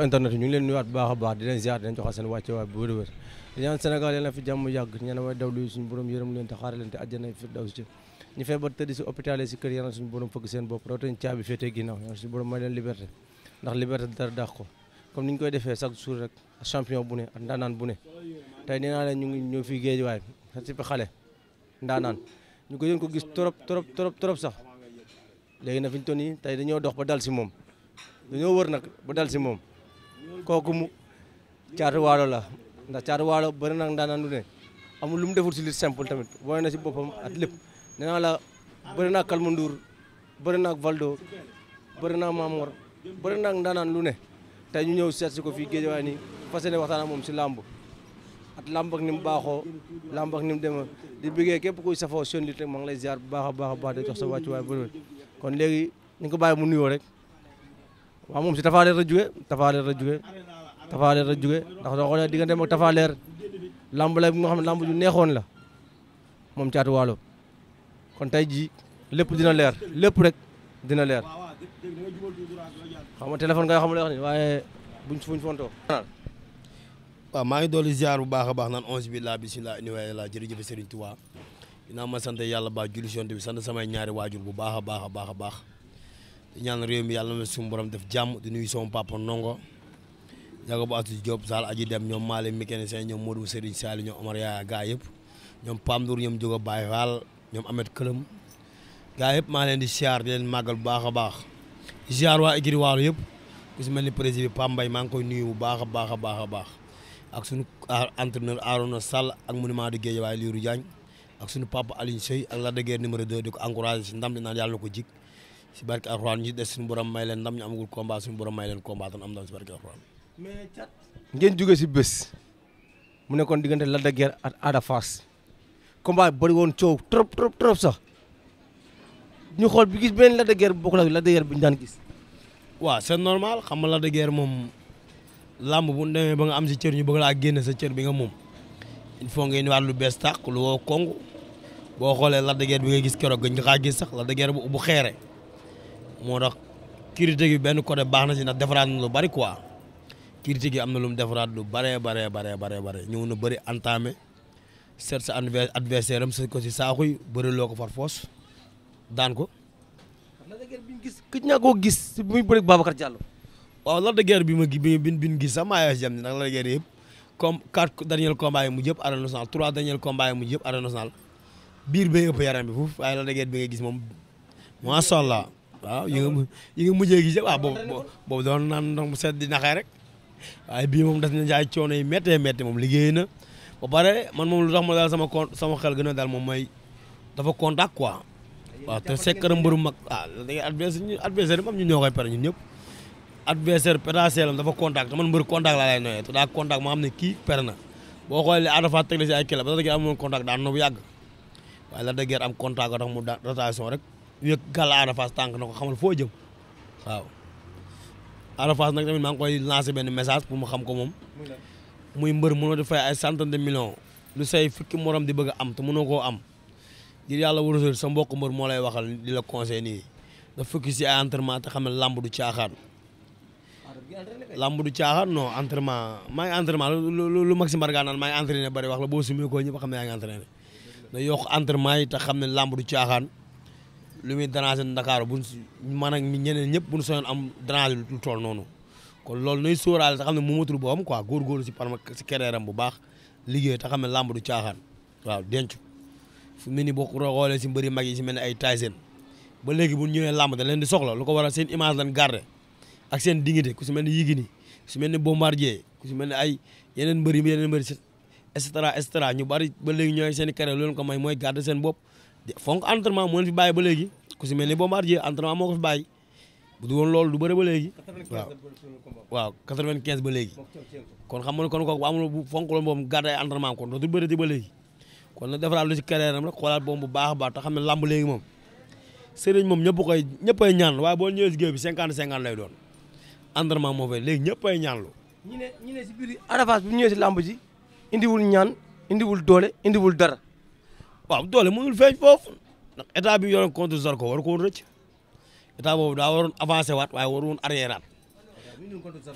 internet ñu ngi leen nuyuwaat bu baax a baax di leen ziar di leen joxal seen wàccewaay bu wér-wér di ñaan Sénégal yal na fi jàmm yàgg ñaan way dawlu suñu borom yërëm leen te xaare leen te àjjana fi daw si ñu feebar tëdd si hôpital yi si kër yal na suñu borom fëgg seen bopp rawatina caabi féetee ginnaaw yal na suñu borom may leen liberté ndax liberté dara dàq ko comme ni ñu koy defee chaque jour rek champion bu ne ak ndaanaan bu ne tey nee naa leen ñu ngi ñëw fii Géejawaay si xale ndaanaan ñu ko yéen ko gis trop sax léegi na fi ñu toll nii tey dañoo dox ba dal si moom dañoo wër nag ba dal si moom kooku mu Caatu Waalo la ndax Caatu Waalo bëri na ndaanaan lu ne amul lu mu deful si lutte simple tamit wane na si boppam at lépp nee naa la bëri naa Kalma Ndour bëri naa Valdo bëri naa Mamor bëri naa ndaanaan lu ne tey ñu ñëw seet si ko fii Géejawaay nii fas yéene waxtaan ak moom si làmb at làmb ak ni mu baaxoo làmb ak ni mu demee di bëggee képp kuy safoo seen lutte maa ngi lay ziar bu baax a baax di jox sa wàccuwaay bëri kon léegi ñu ko bàyyi mu nuyoo rek waaw moom si Tapha Leer la jóge ndax soo xoolee diggante ak Tapha Leer lamb la bi nga xam ne lamb ju neexoon la moom Caatu Waalo kon tey jii lépp dina leer lépp rek dina leer xam nga téléphone nga xam ne wax ni waaye fuñ fontoo waaw maa ngi dooli ziar bu baax a baax naan onze billah bismillah ini waay la jërëjëf Serigne Touba dinaa ma sant yàlla baax julli si yonent bi sant samay ñaari waajur bu baax a baax di ñaan réew mi yàlla na suñu borom def jàmm di nuyu sama papa Ndongo Ndiago bu Atou Diop Sall aji dem ñoom Malick mécanicien ñoom Modou Serigne Sall ñoom Omar Yaaya gaa yëpp ñoom Pam Ndour ñoom Jóga Baye Fall ñoom Ahmed Këlëm gaa yëpp maa leen di siyaar di leen màggal bu baax a baax di siyaar waa Igri Waalo yëpp ku si mel ni président bi Pam Mbaye maa ngi koy nuyu bu baax a baax ak suñu entraîneur Arona Sall ak monument de Guédiawaye Lirou Diagne ak suñu papa Aline Sey ak Lac de Guiers numéro 2 di ko encouragé si ndam di naan yàlla na ko jik si barke Alxuraan ñu des suñu borom may leen ndam ñu amagul combat suñu borom may leen combat tan am ndam si barke Alxuraan. mais cat ngeen jógee si bés mu nekkoon diggante Lac de Guiers ak Ada Fass combat bi bëri woon coow trop sax ñu xool bi gis beneen Lac de Guiers bokkul ak Lac de Guiers bi ñu daan gis. waaw c'est normal xam nga Lac de Guiers moom lamb bu ñu demee ba nga am si cër ñu bëgg laa génne sa cër bi nga moom il faut nga indiwaat lu bees tàq lu woo kongu boo xoolee Lac de Guiers bi nga gis keroog gëj nga xaa gis sax Lac de Guiers bu xeere moo tax critique gi benn côté baax na si ndax defaraat na lu bari quoi critique gi am na lu mu defaraat lu bare ñëw na bëri entamé seet sa adversaire am sa ko si saaxuy bëri loo ko far foos daan ko. Lac de Guiers bi ñu gis gëj naa koo gis muy bëri Babacar Diallo. waaw Lac de Guiers bi gis sax maa yàlla ndax Lac de Guiers yëpp comme 4 derniers combats yi mu jëpp arène nationale 3 derniers combats yi mu jëpp arène nationale biir bee ëpp yaram bi foofu waaye Lac de Guiers bi nga gis moom macha allah waaw yi nga mujjee gis yëpp boobu doon naan ndox mu sedd di naxee rek waaye bii moom def na jaay coono yi méttee moom liggéey na ba pare man moom lu tax ma daal sama xel gën a daal moom mooy dafa contact quoi waaw te sekkara mbëru mag Lac de Guiers adversaire am ñu ñoo koy pare ñun ñëpp adversaire potentiel am dafa contact te man mbër contact laa lay noyee te daa contact ma xam ne kii pere na boo xoolee Ada Fass teg la si ay kila ba Lac de Guiers amoon contact daan na bu yàgg waaye Lac de Guiers am contact tax mu da rotation rek yëg gàll Ada Fass tànk na ko xamal foo jëm waaw Ada Fass nag tamit maa ngi koy lancé benn message pour mu xam ko moom muy mbër mënoo di fay ay centaine de millions lu say fukki morom di bëgg a am te mënoo koo am ngir yàlla wërësal sa mbokk mbër moo lay waxal di la conseil nii da fukki si ay entraînement te xam ne lamb du caaxaan lamb du caaxaan non entraînement maa ngi entraînement lu Maxime Barga naan maa ngi entraîné bari wax la boo sumee ko ñëpp xam ne yaa ngi entraîné da yokk entraînement yi te xam ne lamb du caaxaan lu muy déranger Dakar buñ man ak ñeneen ñëpp buñ soñoon am déranger lu toll noonu kon loolu nay sóoraale te xam ne moomatul boppam quoi góorgóorlu si parma si kereeram bu baax liggéey te xam ne lamb du caaxaan waaw denc fu mu ne nii boo xoolee si mbëri mag yi si mel ne ay Tyson ba léegi bu ñëwee lamb da leen di soxla lu ko waral seen image lañ garder ak seen dignité ku si mel ni Yékini ku si mel ni Bombardier ku si mel ni ay yeneen mbëri et cetera ñu bari ba léegi ñooy seen i carrière loolu ko may mooy garder seen bopp fonk entraînement moo leen fi bàyyi ba léegi ku si mel ni Bombardier entraînement moo ko fi bàyyi bu du woon loolu du bëri ba léegi waaw 95 ba léegi kon xam nga kon kooku amul bu fonk loolu boobu garder ay entraînement kon dootul bëri ba léegi kon nag defaraat lu si carrière am rek xoolaat boobu bu baax a baax te xam ne lamb léegi moom sëriñ moom ñëppay ñaan waaye boo ñëwee si géew bi 50-50 lay doon entraînement moo fay léegi ñëppay ñaanlu. ñi ne si biir Ada Fass bu ñëwee si lamb ji indiwul ñaan indiwul doole indiwul dara. waaw doole mënul feeñ foofu ndax état bi yoroon contre Zarko war ko woon rëcc état boobu daa waroon avancé waat waaye waru woon arrière waat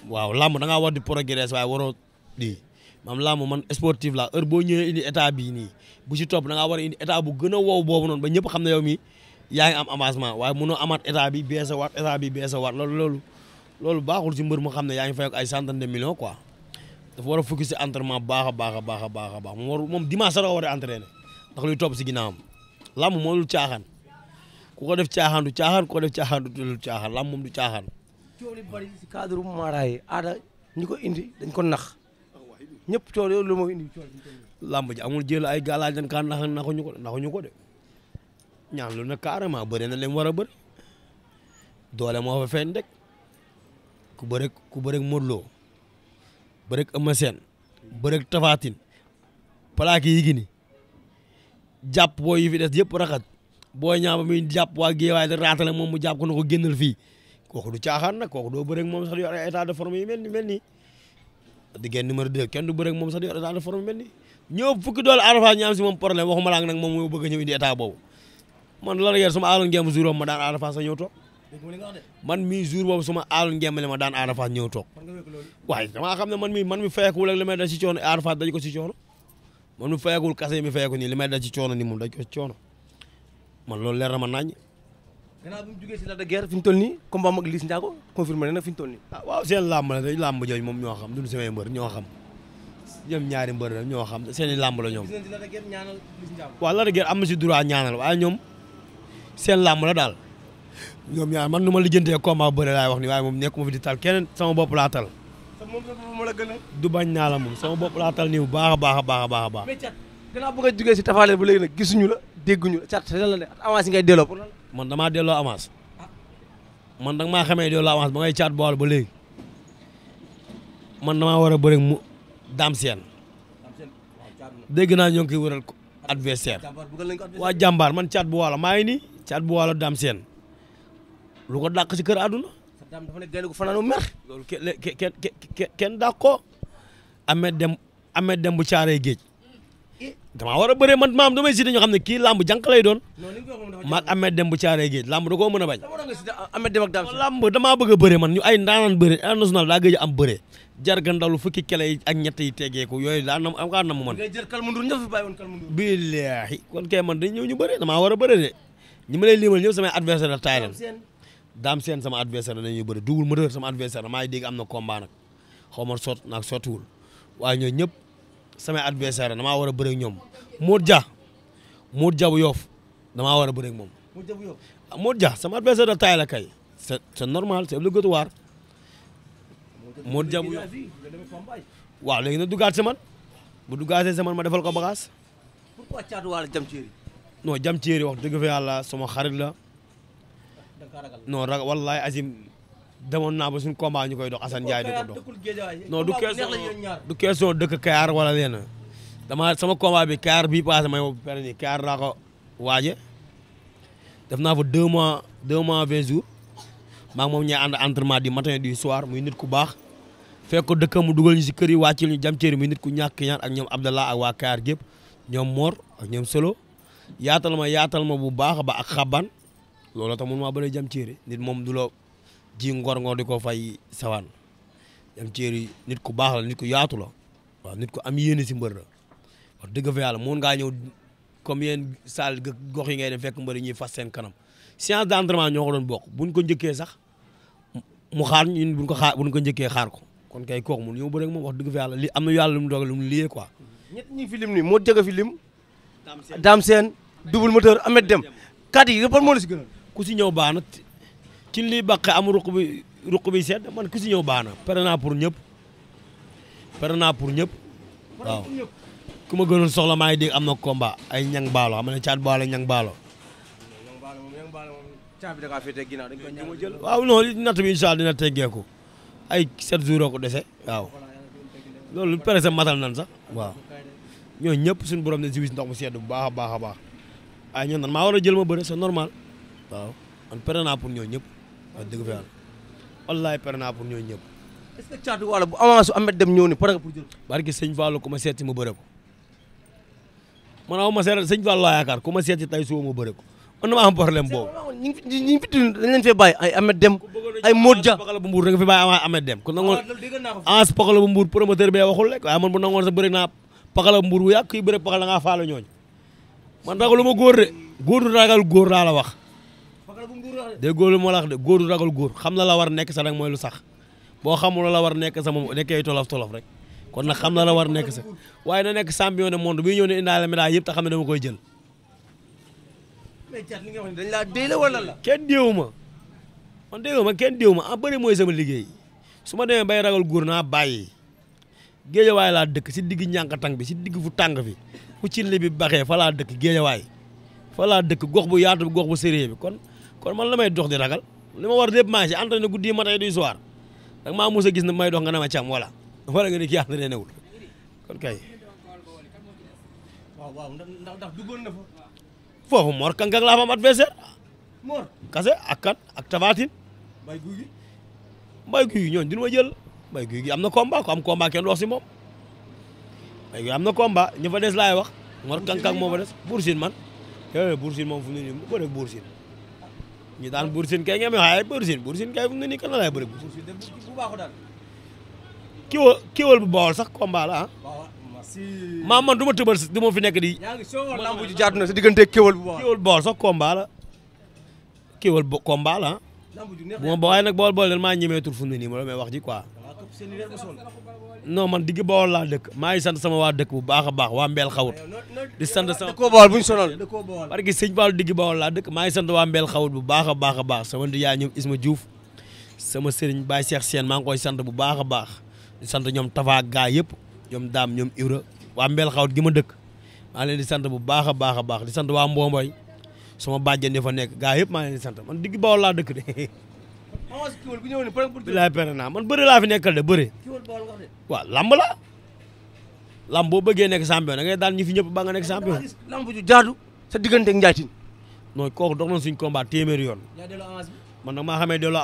waaw lamb da ngaa war di progresser waaye waroo di maam lamb man sportif la heure boo ñëwee indi état bii nii bu ci topp da ngaa war a indi état bu gën a wow boobu noonu ba ñëpp xam ne yow mi yaa ngi am avancement waaye mënoo amaat état bi beesawaat loolu baaxul si mbër mu xam ne yaa ngi fay ay centaine de millions quoi dafa war a focus si entraînement baax a baax moom dimanche sax war a entraîner ndax luy topp si ginnaawam lamb moo dul caaxaan ku ko def caaxaan du caaxaan ku ko def caaxaan du caaxaan lamb moom du caaxaan. coow li bari si cadre maaraay aada ñi ko indi dañ ko nax ñëpp coow loolu moo indi coow. lamb ji amul jël ay galaaj dañ kaa naxuñu ko de ñaan lu ne carrément bëri na leen war a bëri doole moo fa feeñ rek ku bëreeg Modou Lo bëreeg Eumeu Sène bëreeg Tapha Tine plaque yi gi ni jàpp boo yi fi des yëpp raxat boo ñaama muy jàpp waa Guédiawaye da raatale moom mu jàpp ko na ko génnal fii kooku du caaxaan nag kooku doo bëreeg moom sax di yor ay état de forme yi mel nii diggéen numéro 2 kenn du bëreeg moom sax di yor état de forme mel nii ñëw fukki doole Arafa ñaam si moom problème waxuma la nag moom moo bëgg a ñëw indi état boobu man la yer suma aaloon ngeem jour ma daan Arafa sa ñëw toog man mii jour boobu suma aaloon ngeem ma daan Arafa ñëw toog waaye damaa xam ne man mi fayekul ak li may daj ci coono Arafa daj ko ci coono man mi fayekul kase mi fayeku nii li may daj ci coono nii moom daj ko ci coono man loolu leer na ma naññ. gannaaw bi mu jugee si Lac de Guiers fi mu toll nii combat mag Liss Ndiago confirmé na fi mu toll nii. ah waaw seen làmb la day làmb jooju moom ñoo xam duñu samay mbër ñoo xam ñoom ñaari mbër la ñoo xam seen i làmb la ñoom. gis nañ si Lac de Guiers ñaanal Liss Ndiago. waaw Lac de Guiers am na si droit ñaanal waaye ñoom seen làmb la daal ñoom ñaar man nu ma lijjantee combat bëre laay wax ni waaye moom nekkuma fi di tal keneen sama bopp laa tal. moom la gën a. du bañ naa la moom sama bopp laa tal nii bu baax a baax a baax a baax a baax. mais Thiat gannaaw bëgg a jugee si Tapha Leer ba léegi nag gisuñu la dégguñu la Thiat lan la ne avance yi ngay delloo pour lan. man damaa delloo avance man danga maa xamee delloo avance ba ngay Thiat boole ba léegi man damaa war a bëri mu Dame Sène dégg naa ñoo ngi koy wëral adversaire waa jàmbaar man Thiat bu wala maa ngi nii Thiat bu wala Dame Sène lu ko dàq si kër àdduna. daam dafa ne gaynde gu fanaanu mer. loolu kenn dàq ko Ahmed Dem bu caaree géej damaa war a bëree man maam damay cité ñoo xam ne kii lamb jànk lay doon maag Ahmed Dem bu caaree géej lamb da koo mën a bañ. Ahmed Dem ak Dame Sène lamb damaa bëgg a bëree man ñu ay ndaanaan bëree Arène Nationale daa gëj a am bëree jarga ndalu fukki kele yi ak ñett yi tegeeku yooyu daa nam am kaa nam man. ngay jël Kalmundur ñëpp fi bàyyi woon Kalmundur. billaahi kon kay man dañ ñëw ñu bëree damaa war a bëree de ñi ma lay limal ñëpp samay adversaire la taay leen Dame Sène sama adversaire dañuy bëri Double Moteur sama adversaire maa ngi dégg am na combat nag xaw ma sot naag sottiwul waaye ñooñu ñëpp samay adversaire damaa war a bëri ak ñoom Modou Dia bu Yoff damaa war a bëri ak moom. Modou Dia sama adversaire la taay la kay c'est normal c'est obligatoire Modou Dia bu Yoff waaw léegi nag duggaat si man bu duggaatee si man ma defal ko bagage. pourquoi Thiatou Walo Jam Thierry. non Jam Thierry wax dëgg fa yàlla sama xarit la. non ragal wallahi azim demoon naa ba suñu combat ñu koy dox Assane Ndiaye di ko dox non du question dëkk Kayar wala leen dama sama combat bi Kayar bii passé may pere ni Kayar laa ko waaje def naa fa 2 mois 20 jours maa ngi moom ñooy ànd entraînement du matin du soir muy nit ku baax fekk ko dëkk mu dugal ñu si kër yi wàccil ñu Jam Thierry muy nit ku ñàkk ñaan ak ñoom Abdallah ak waa Kayar gépp ñoom Mor ak ñoom Solo yaatal ma bu baax ba ak xaban loolu tax mun maa bëri Jam Thierry nit moom du la ji ngor di ko fay sawaan Jam Thierry nit ku baax la nit ku yaatu la waaw nit ku am yéene si mbër la wax dëgg fa yàlla mun ngaa ñëw comme yéen salle gox yi ngay dem fekk mbër ñuy fas seen kanam séance d'entraînement ñoo ko doon bokk buñ ko njëkkee sax mu xaar ñun buñ ko njëkkee xaar ko kon kay kooku mun ñëw bëri ak moom wax dëgg fa yàlla li am na yàlla lu mu dogal lu mu liyee quoi. ñett ñi fi lim nii moo jëga fi lim. Dame Sène Double Moteur Ahmed Dem kàddu yi ban moo la si gënal. ku si ñëw baax na ci lii baqe amul ruq bi sedd man ku si ñëw baax na pare naa pour ñëpp waaw ku ma gënoon soxla maa ngi dégg am na combat ay ñang baalo xam ne caat baalo ñang baalo waaw non li natt bi incha allah dina teggeeku ay 7 jours ko dese waaw loolu presque matal nan sax waaw ñooñu ñëpp suñu borom ne si wis ndox mu sedd bu baax a baax a baax ay ñoom nan maa war a jël ma bëre c'est normal waaw man pare naa pour ñooñu ñëpp wax dëgg fa yàlla wallaay pare naa pour ñooñu ñëpp. est-ce que Thiatou Walo bu avance Ahmed Dem ñëw ni pare nga pour jël. barki sëñ Fallou ku ma seeti ma bëre ko man aw ma seet sëñ Fallou laa yaakaar ku ma seeti tey suba ma bëre ko man dama am problème boobu. ñi ngi fi dañ leen fee bàyyi ay Ahmed Dem ay Modou Dia Pakala bu Mbour da nga fi bàyyi Ahmed Dem kon nangoon As Pakala bu Mbour promoteur bee waxul rek waaye man bu nangoon sa bëri naa Pakala bu Mbour bu yàgg kii bëri Pakala ngaa faalo ñooñ man ragalu ma góor de góor du ragal góor laa la wax de góor lu ma la wax de góor du ragal góor xam na la war nekk sa nag mooy lu sax boo xamul la war nekk sa moom nekkee tolof rek kon nag xam na la war nekk sa waaye na nekk champion du monde bi ñëw ne indaale médaille yëpp te xam ne dama koy jël mais Thiat li nga wax ne dañ laa dee la wala la kenn déewu ma man déewu ma kenn déewu ma ah bëri mooy sama liggéey su ma demee bay ragal góor naa bàyyi géejawaay laa dëkk si digg ñànkatang bi si digg fu tàng fi fu cin li bi baxee fa laa dëkk géejawaay fa laa dëkk gox bu yaatu bi gox bu sérieux bi kon man la may dox di ragal li ma war lépp maa ngi si entraîné guddi matin du soir dag maa mos a gis ne may dox nga ne ma cam wala nga ne kii entraîné wul kon kay waaw ndax duggoon na fa foofu Mor Kankang laa fa am adversaire Mor kase ak kan ak Tafatine Mbaye Guy gi ñooñu dina ma jël Mbaye Guy gi am na combat ko am combat kenn wax si moom Mbaye Guy am na combat ñu fa des laay wax Mor Kankang moo fa des Bour Sine man Bour Sine moom fu mu ne nii mu bëre Bour Sine ñu daan Bour Sine kay ngeen waaye Bour Sine kay fu mu ne nii kan la lay bëre Bour Sine bu baaxu daal kiwal bu Bawol sax combat la maa man du ma tëbal du ma fi nekk di yaa ngi soo lamb ji jaatu na sa diggante kiwal bu Bawol sax combat la kiwal combat la bu ma waaye nag Bawol leen maa ñemee tur fu mu ne nii ma la may wax ji quoi non man digg Bawol laa dëkk maa ngi sant sama waa dëkk bu baax a baax waa Mbeel Xawut di sant sama dëkkoo Bawol bu ñu sonal parce que sëñ Fall digg Bawol laa dëkk maa ngi sant waa Mbeel Xawut bu baax a baax sama ndiyaay ñoom Isma Diouf sama sëriñ Baye Cheikh Sène maa ngi koy sant bu baax a baax di sant ñoom Tafa gaa yëpp ñoom Daam ñoom Ibra waa Mbeel Xawut gi ma dëkk maa leen di sant bu baax a baax di sant waa Mbomboy sama bàjjen fa nekk gaa yëpp maa leen di sant man digg Bawol laa dëkk de bilaay pere naa man bëri laa fi nekkal de bëri waaw lamb la lamb boo bëggee nekk champion da ngay daan ñi fi ñëpp ba nga nekk champion lamb ju jaadu sa diggante ak Ndiaye Tine non kooku dox nañ suñ combat téeméeri yoon man nag maa xamee delloo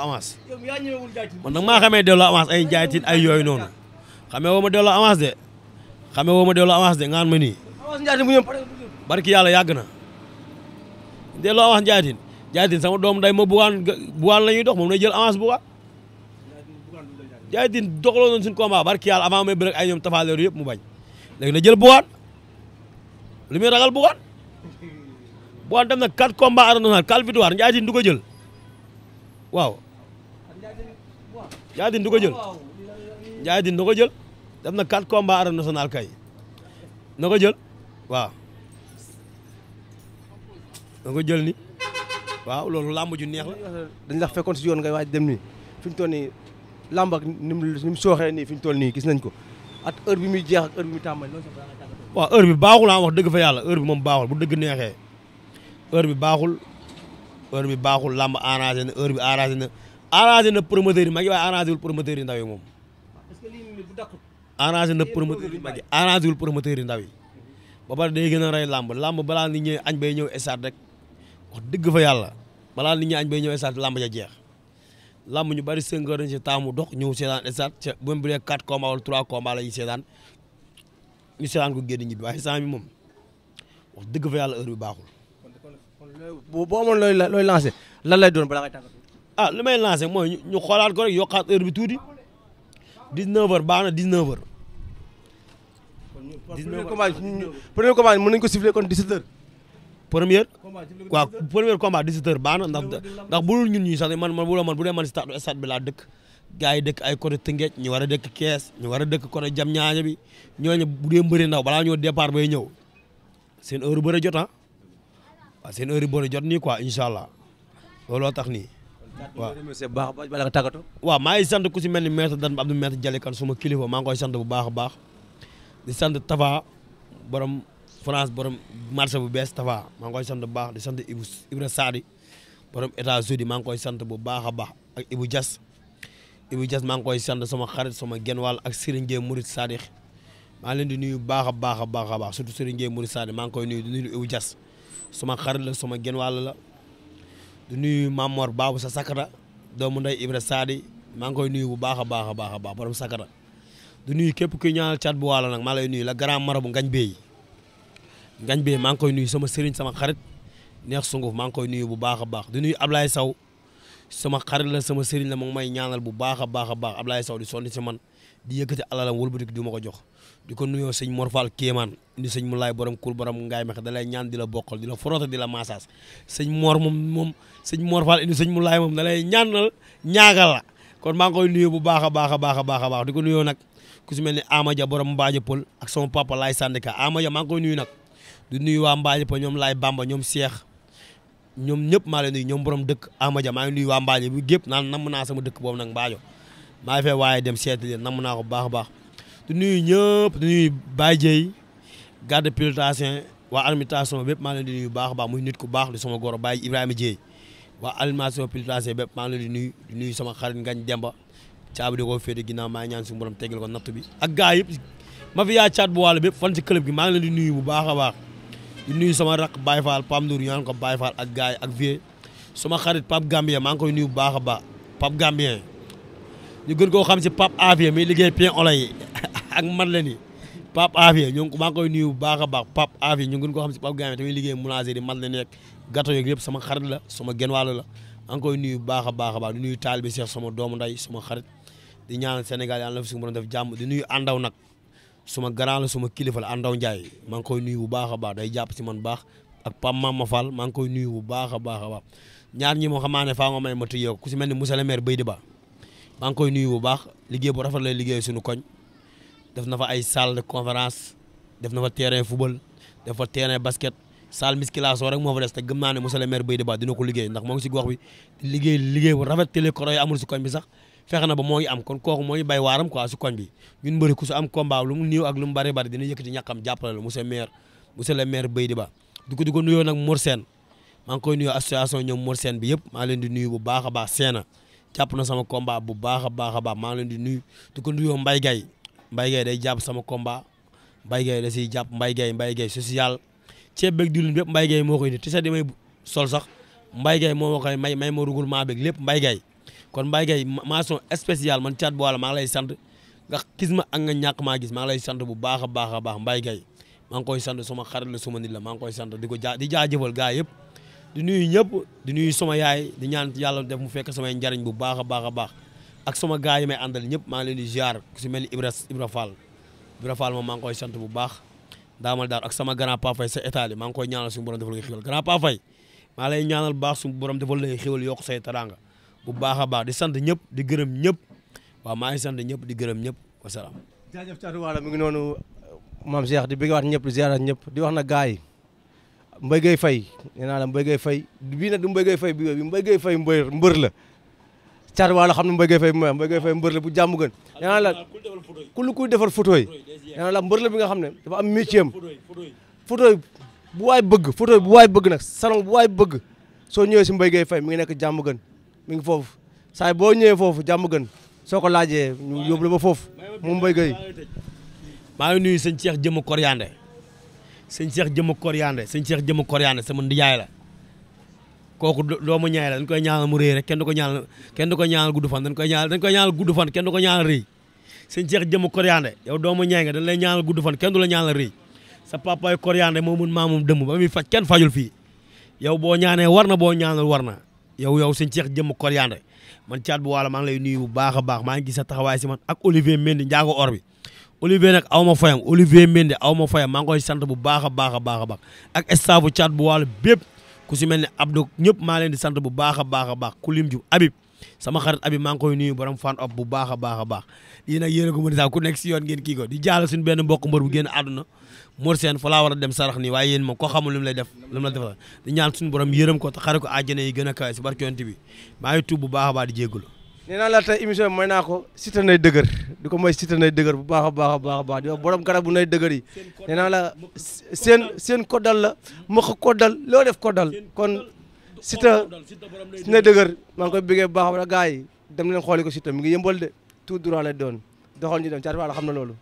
avance ay Ndiaye Tine ay yooyu noonu xamee woo ma delloo avance de ngaan ma nii barki yàlla yàgg na delloo avance Ndiaye Tine sama doom day ma bugaan la ñuy dox moom lay jël avance bugaan Ndiaye Tine doxaloo nañ suñu combat barki yàlla avant may bëre ak ay ñoom tafaleeru yëpp mu bañ léegi na jël bugaan li muy ragal bugaan dem na 4 combats arène nationale 4 victoires Ndiaye Tine du ko jël waaw Ndiaye Tine du ko jël Ndiaye Tine du ko jël dem na 4 combats arène nationale kay na ko jël waaw na ko jël ni waaw loolu làmb ju neex la dañ la fekkoon si yoon ngay waaj dem nii fi ñu toll nii làmb ak ni mu sooxee nii fi ñu toll nii gis nañ ko at heure bi muy jeex ak heure bi muy tàmbali loolu sax waaw heure bi baaxul wax dëgg fa yàlla heure bi moom baaxul bu dëgg neexee heure bi baaxul làmb arrangé na heure bi arrangé na promoteur yi mag yi waaye arrangé wul promoteur yi ndaw yi moom arrangé na promoteur yi mag yi arrangé wul promoteur yi ndaw yi ba pare day gën a rey làmb balaa nit ñi añ bay ñëw stade rek wax dëgg fa yàlla balaa nit ñi añ bay ñëw stade làmb ja jeex làmb ñu bari 5 heures dañ si taamu dox ñëw seetaan stade ca bu dee 4 combats wala 3 combats la ñuy seetaan ñu seetaan ko génn ñibbi waaye instant bi moom wax dëgg fa yàlla heure bi baaxul. boo amoon looy lancé lan lay doon balaa ngay tàggatoo. li may lancé mooy ñu xoolaat ko rek yokkaat heure bi tuuti 19h baax na 19h. premier combat mën nañu ko siffler kon 17h. premier combat 17h baax na ndax bu dul ñun ñii sax man bu dee man stade bi laa dëkk gars yi dëkk ay côté Tëngéej ñu war a dëkk Kees ñu war a dëkk côté Diamniadio bi ñooñu bu dee mbëri ndaw balaa ñoo départ bay ñëw seen heure bëre jot waaw seen heure bëre jot nii quoi incha allah looloo tax nii waaw maa ngi sant ku si mel ni maître Dan Abdou maître Jalikan suma kilifa maa ngi koy sant bu baax a baax di sant Tafa borom France borom marché bu bees Tafa maa ngi koy sant bu baax di sant Ibra Sadi borom États-Unis maa ngi koy sant bu baax a baax ak Ibou Dias maa ngi koy sant sama xarit sama genn wàll ak Serigne Ndiaye Mourid Sadikh maa leen di nuyu baax a baax surtout Serigne Ndiaye Mourid Sadikh maa ngi koy nuyu di nuyu Ibou Dias sama xarit la sama genn wàll la di nuyu Mamor Babou sa Sakata doomu nday Ibra Sadi maa ngi koy nuyu bu baax a baax borom Sakata di nuyu képp kuy ñaanal cat bu wàll nag maa lay nuyu la grand marabu ngañ bey maa ngi koy nuyu sama Serigne sama xarit neex sunguf maa ngi koy nuyu bu baax a baax di nuyu Ablaye Sow sama xarit la sama sëriñ la moom may ñaanal bu baax a baax a baax Ablaye Sow di sonn si man di yëkkati alalam wëlbati di ma ko jox di ko nuyoo sëñ Mor Fall Kéemaan indi sëñ mu laay borom kul borom ngaay mexe da lay ñaan di la bokkal di la frotter di la massage sëñ Mor moom sëñ Mor Fall indi sëñ mu laay moom da lay ñaanal ñaagal la kon maa ngi koy nuyu bu baax a baax a baax a baax a baax di ko nuyoo nag ku si mel ni Amadia borom Mbaaja Pël ak sama papa Laay Sandika Amadia maa ngi koy nuyu nag di nuyu waa Mbaaja Pël ñoom Laay Bamba ñoom Cheikh ñoom ñëpp maa leen nuyu ñoom borom dëkk Amadia maa ngi nuyu waa Mbaaja bu gépp naan namm naa sama dëkk boobu nag Mbaajo maa ngi fee waaye dem seeti leen namm naa ko bu baax a baax di nuyu ñëpp di nuyu Baye Dieye garde pilotation waa administration bépp maa leen di nuyu bu baax a baax muy nit ku baax di sama goro Baye Ibrahima Dieye waa administration pilotation bépp maa ngi leen di nuyu sama xarit Ngañ Demba caabi di ko féete ginnaaw maa ngi ñaan suñu borom tegal ko natt bi ak gars yëpp ma fi yaa caat bu wàll bépp fan ci club gi maa ngi leen di nuyu bu baax a baax di nuyu sama rak Baye Fall Pam Ndour ñaan ko Baye Fall ak gars yi ak vie sama xarit Pape Gambien maa ngi koy nuyu bu baax a baax Pape Gambien ñu gën koo xam si Pape Afia mi liggéey pain au lait yi ak man la ni Pape Afia ñoo maa ngi koy nuyu bu baax a baax Pape Afia ñu gën koo xam si Pape Gambien tamit liggéey boulangerie man la nekk gâteau yeeg yëpp sama xarit la sama genn wàll la maa ngi koy nuyu bu baax a baax a baax di nuyu taalibe Cheikh sama doomu nday sama xarit di ñaanal Sénégal yàlla na fi suñu borom def jàmm di nuyu àndaw nag suma grand la suma kilifa la àndaw Ndiaye maa ngi koy nuyu bu baax a baax day jàpp si man baax ak Pam Mama Fall maa ngi koy nuyu bu baax a baax a baax ñaar ñi moo xamaa ne faa nga may ma tëjee ko ku si mel ni monsieur le maire Baydi Ba maa ngi koy nuyu bu baax liggéey bu rafet lay liggéey suñu koñ def na fa ay salle de conférence def na fa terrain football def fa terrain basket salle musculation rek moo fa des te gëm naa ne monsieur le maire Baydi Ba dina ko liggéey ndax moo ngi si gox bi liggéey bu rafet télé koro yi amul si koñ bi sax fexe na ba moo ngi am kon kooku moo ngi bay waaram quoi si koñ bi ñun mbëri ku si am combat lu mu néew ak lu mu bari bari dina yëkkati ñàkkam jàppale la monsieur le maire Baydi Ba di ko nuyoo nag Mor Sène maa ngi koy nuyoo association ñoom Mor Sène bi yëpp maa leen di nuyu bu baax a baax Seena jàpp na sama combat bu baax a baax a baax maa leen di nuyu di ko nuyoo Mbaye Gaye day jàpp sama combat Mbaye Gaye da siy jàpp Mbaye Gaye social ceeb beeg diwlin bépp Mbaye Gaye moo koy indi te sax di may sol sax Mbaye Gaye moo ma koy may ma regroupement beeg lépp Mbaye Gaye kon Mbaye Gaye mention spéciale man caat bu wàlla maa ngi lay sant nga gis ma ak nga ñàkk maa gis maa ngi lay sant bu baax a baax a baax Mbaye Gaye maa ngi koy sant suma xarit la suma nit la maa ngi koy sant di jaajëfal gaa yëpp di nuyu ñëpp di nuyu sama yaay di ñaan yàlla def mu fekk samay njariñ bu baax a baax a baax ak sama gaa yi may àndal ñëpp maa ngi leen di ziar ku si mel ni Ibra Fall moom maa ngi koy sant bu baax daamal daar ak sama grand Pa Faye sa état maa ngi koy ñaanal suñu borom defal lay xéwal grand Pa Faye maa lay ñaanal baax suñu borom defal lay xéwal yokk say taranga bu baax a baax di sant ñëpp di gërëm ñëpp waaw maa ngi sant ñëpp di gërëm ñëpp wasalaam. jaajëf Thiatou Walo mi ngi noonu maam Cheikh di bëggewaat ñëpp di ziaraat ñëpp di wax na gaa yi Mbaye Gueye Faye nee naa la Mbaye Gueye Faye bii nag du Mbaye Gueye Faye bi Mbaye Gueye Faye mbër la Thiatou Walo xam ne Mbaye Gueye Faye bi Mbaye Gueye Faye mbër la bu jàmm gën nee naa la kuy defar photo yi nee naa la mbër la bi nga xam ne dafa am métier am photo yi bu waay bëgg photo yi bu waay bëgg nag salon bu waay bëgg soo ñëwee si Mbaye Gueye Faye mi ngi nekk jàmm gën mi ngi foofu saa boo ñëwee foofu jàmm gën soo ko laajee ñu yóbbu la ba foofu moom Mbaye Gueye maa ngi nuyu sëñ Cheikh Jëmm Koriandé sëñ Cheikh Jëmm Koriandé sama ndiyaay la kooku doomu ñaay la dañ koy ñaanal mu rëy rek kenn du ko ñaanal gudd fan dañ koy ñaanal gudd fan kenn du ko ñaanal rëy sëñ Cheikh Jëmm Koriandé yow doomu ñaay nga dañ lay ñaanal gudd fan kenn du la ñaanal rëy sa papaay Koriandé moo mun maa moom dëmm ba muy faj kenn fajul fii yow boo ñaanee war na boo ñaanal war na yow sëñ Cheikh Jëmm Koriandé man caat bu wàlla maa ngi lay nuyu bu baax a baax maa ngi gis sa taxawaay si man ak Olivier Mendy njaago or bi Olivier nag aw ma fayam Olivier Mendy aw ma fayam maa ngi koy sant bu baax a baax a baax a baax ak staffu caat bu wàllu bépp ku si mel ne Abdou ñëpp maa leen di sant bu baax a baax a baax ku lim ju Habib sama xarit Habib maa ngi koy nuyu borom fan op bu baax a baax a baax lii nag yéen a ko mën a ku nekk si yoon ngeen kii ko di jaala suñu benn mbokk mbër bu génn àdduna Mor Sène fa laa war a dem sarax nii waaye yéen moom ko xamul lu mu lay def lu mu la defal di ñaan suñu borom yërëm ko te xare ko àjjana yi gën a kawe si barke yonent bi maa ngi tuub bu baax a baax di jégalu. nee naa la tey émission bi may naa ko Siteu nay dëgër di ko may Siteu nay dëgër bu baax a baax a baax a baax di wax borom garab bu nay dëgër yi nee naa la seen koddal la mëq koddal loo def koddal kon Siteu nay dëgër maa ngi koy bëggee bu baax a baax gars yi dem leen xooli ko Siteu mi ngi yëmbal de tout droit lay doon doxal ñu dem Thiatou Walo xam na loolu